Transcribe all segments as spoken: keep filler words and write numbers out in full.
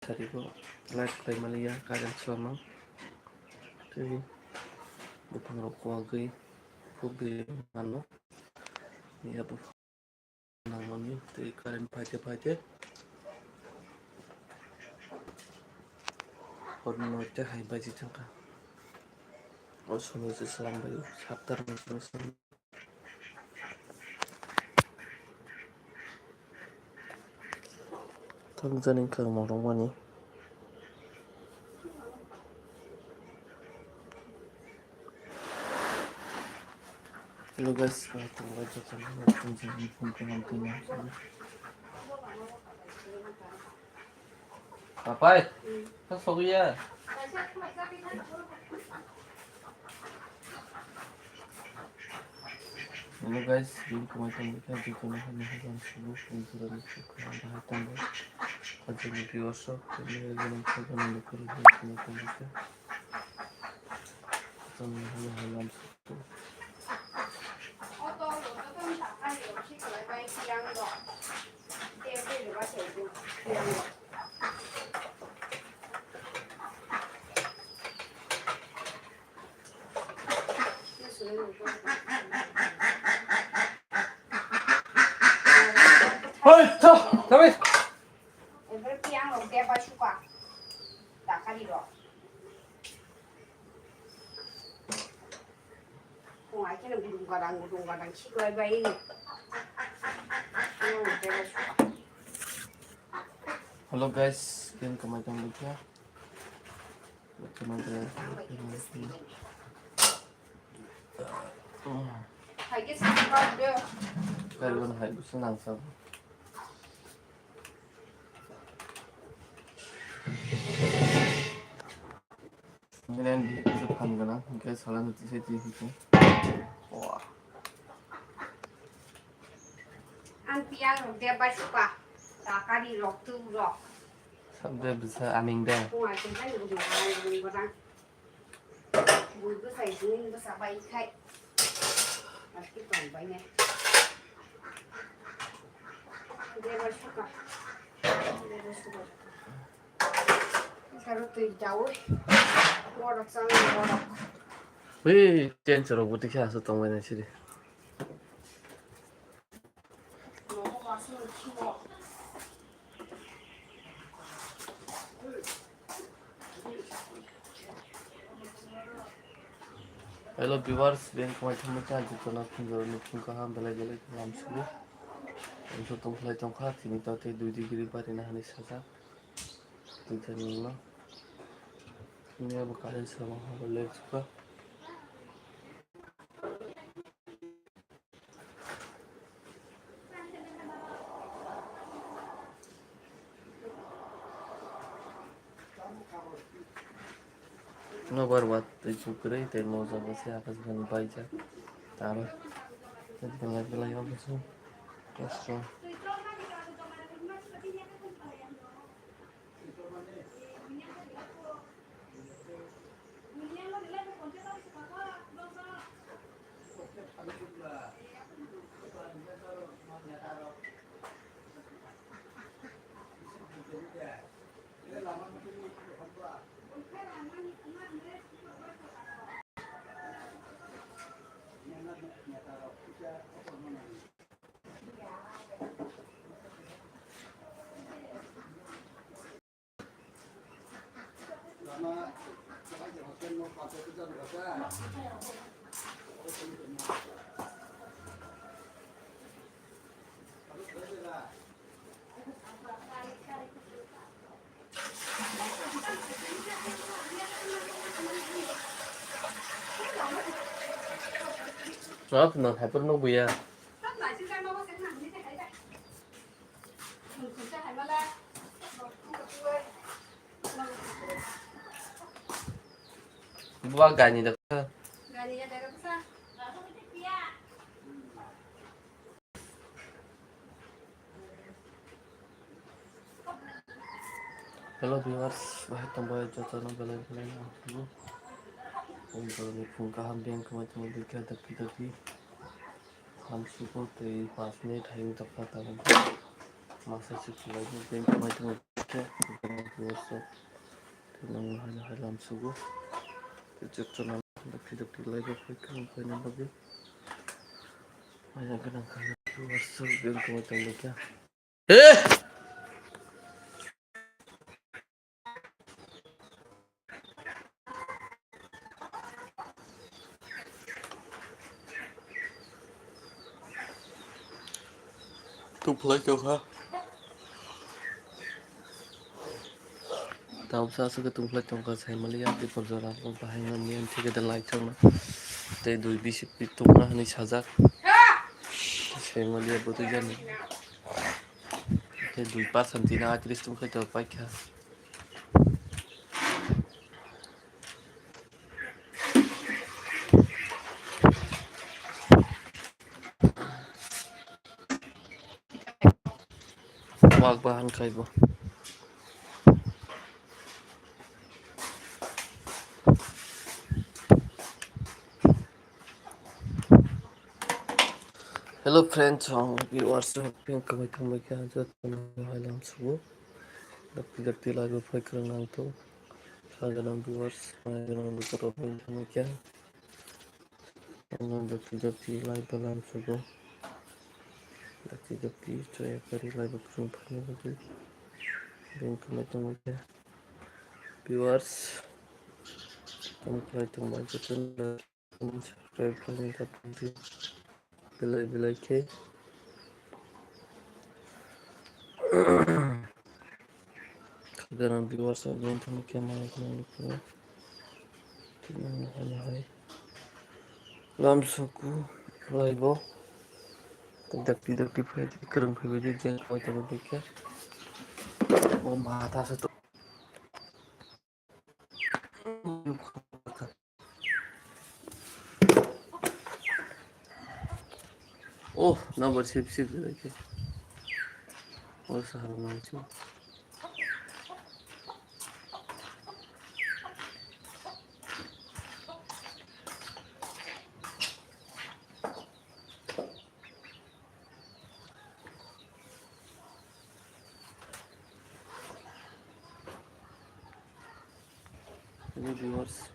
sarigo light khlai maliya, current swlamang. Tei buphangrok kuagwi phukdi mano. Yabo nangmani tei current phaite phaite hor noite hai baji thangkha. O sono se slam bai, sattar ni sono slam. Thang jani kha morong mani. Hello guys, welcome back to channel. Welcome to my channel. Papai, ta sogiya. Hello guys, bini kwmai tongwi kha, je kono hani hajan subu, bini jora ni sukha, bahai tongo. Ajini viewers rok, bini hajan subu, bini kwmai tongwi kha. Ajini hani hajan subu. Hoi, to, David. Ebre piang rok de ba suka. Takari rok. Kung ai kena gudung gadang, gudung gadang, si bai bai ini. Piang rok de ba suka. Hello guys, ken kamai tong bukya. Kaiwan hai busu nangsa. Ini yang di busu phan gana, hingke salan itu saya di situ. Wah. Ang piang rok de bai suka, takari rok tu rok. Sabde bisa aming de. Kung ai kung ai rok ni ai rok ni batang. Bui bwsai jin bwsa bai khai. Aski tong bai ne. Deba suka. Deba suka. Saro twi jawi. Borok chang borok. Hui, chen chorok buti khe aswk tong bai nai sidi. Hello viewers, beng kwmai thangma cha jikona phunjor ni phung kaham belai belai lamsugo. Amso tongkhlai tongkha, tini to tei dui degree bari na hani sajak. Twi thani ma. Tini abo current sama habo lek suka. Nobar wat tei chukrwi tei moja bo se akas bani baijak. Taro. Belai belai obo se. Kosto. Chwla phunang hai phuru nukbuya. Buwa gani da. Hello viewers, bahai tongbai jotono belai belai no. Ang borokni phung kaham beng kwmai tongwi bikha dakti dakti. Ham suko tei panch minute hayung tokha tabuk. Masa chukchulai beng kwmai tongwi. Tei nang hai hai lam sugo. Tei chwng chwng nang dakti dakti live o phai khe wng phaina bagwi. Maya gwnang kha viewers rok beng kwmai tong lai kha. Eh! Tubulai tongkha. Tabuksa aswk tubulai tongkha, saimaliya, bipor jora, bahai nangya, thik khe de lai thangna. Tei dui bisi tongna hwnwi sajak. Saimaliya, bwtwi jani. Tei dui percent tina atris tongkha, to paikha. Wak bahan kaibo. Hello friends, ang viewers rok ping kwmai tongbai kha, jotono hai lam sugo. Dakti dakti live o phai kwrwng nang tong. Sa gwnang viewers, nai gwnang lukurok ping tongbai kha. Ang dakti dakti live o lam sugo. Dakti dakti chaya kari live o kwrwng phaina bagwi. Ping kwmai tongbai kha. Viewers, tong kwlai tongbai jotono. Subscribe khaina ta tongdi. Belai belai khe. Khagana viewers rok join thangwi khe manwi kheno nukho. Tini hai hai. Lam suku live o. Dakti dakti phai di, kwrwng phaibai di, jeng khamai tongwi di khe. O ma ta se to. Oh, number sip sip lagi. Oh, salah macam. Hello viewers,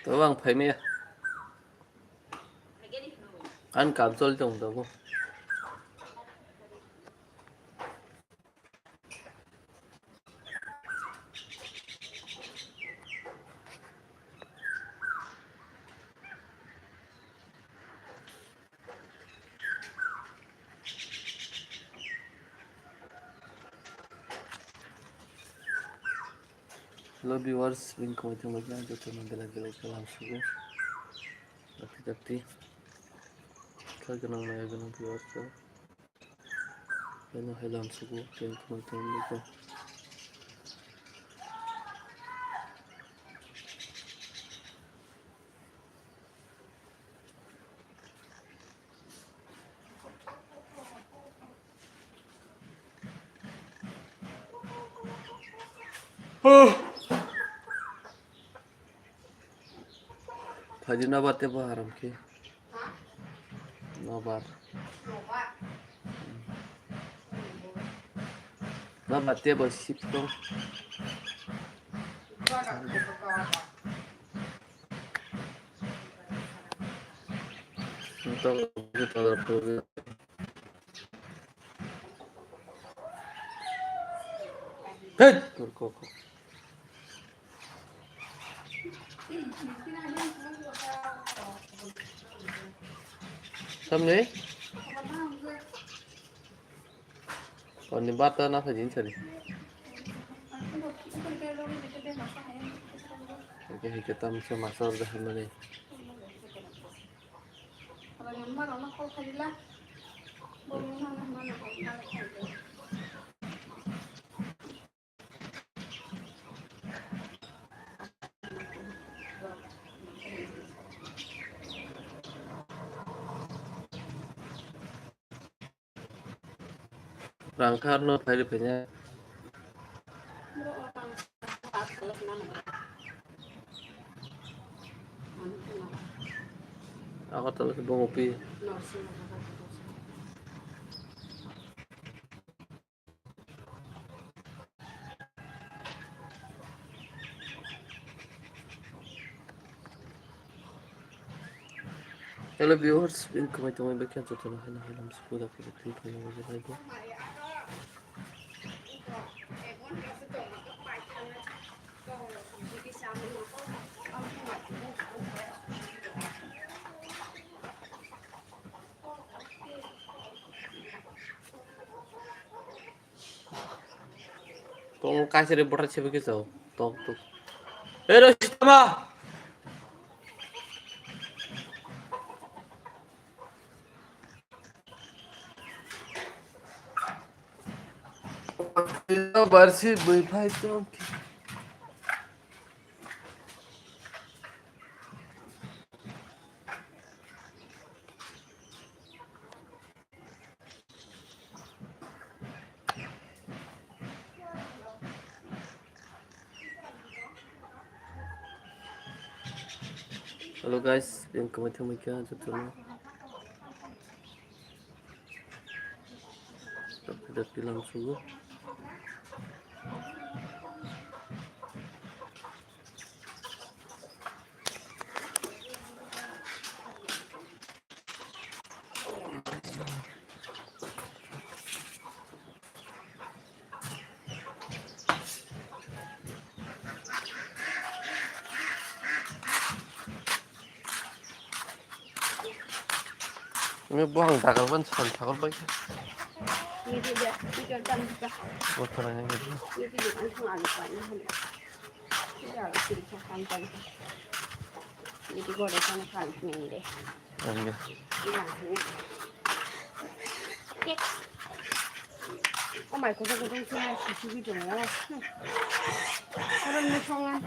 Tawang phaimaya. Ani kam choli tong tabuk. Hello viewers, bini kwmai tongbai khe ang jotono belai belai salam sugo. Dakti dakti kha gwnang maya gwnang viewers rok. Haino hai lam sugo, tei kwmai tongbai khe. Phaidi nobar tei bo haram khe. Nobar. Nobar tei bo sip tong. Hey, kok kok. Samne? Oni bata na sajin sari. Ini kita mesti masuk dah mana ni? Rang kha no phai rw phai ya. Agartala se bongo pi. Hello viewers, bini kwmai tongwi bai khe jotono haino haino msukhu da khe twi phano wajak lai bo. Tong kaisa re bwthai sebe khe chao. Tok tok. Ei, Rositama! Barsi bui phai tong. Hello guys, bini kwmai thangwi kha jotono. Dak dak tilam sugo. Ini buang dagal ban san dagal bai. Ini dia, ini kan kan bisa. Buat orang yang gitu. Ini dia, ini kan ada banyak. Ini ada sih, kan kan. Ini gua ada sana kan ini deh. Enggak. Iya, ini. Oke. Oh my God, aku tuh cuma sisi gitu ya. Orang musuhan.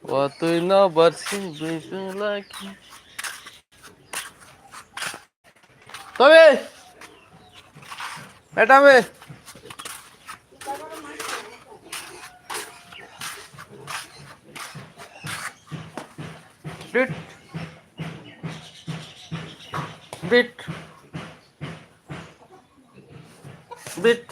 Watwi no barsing bwswng laki. Tobe! Etame! Bit! Bit! Bit!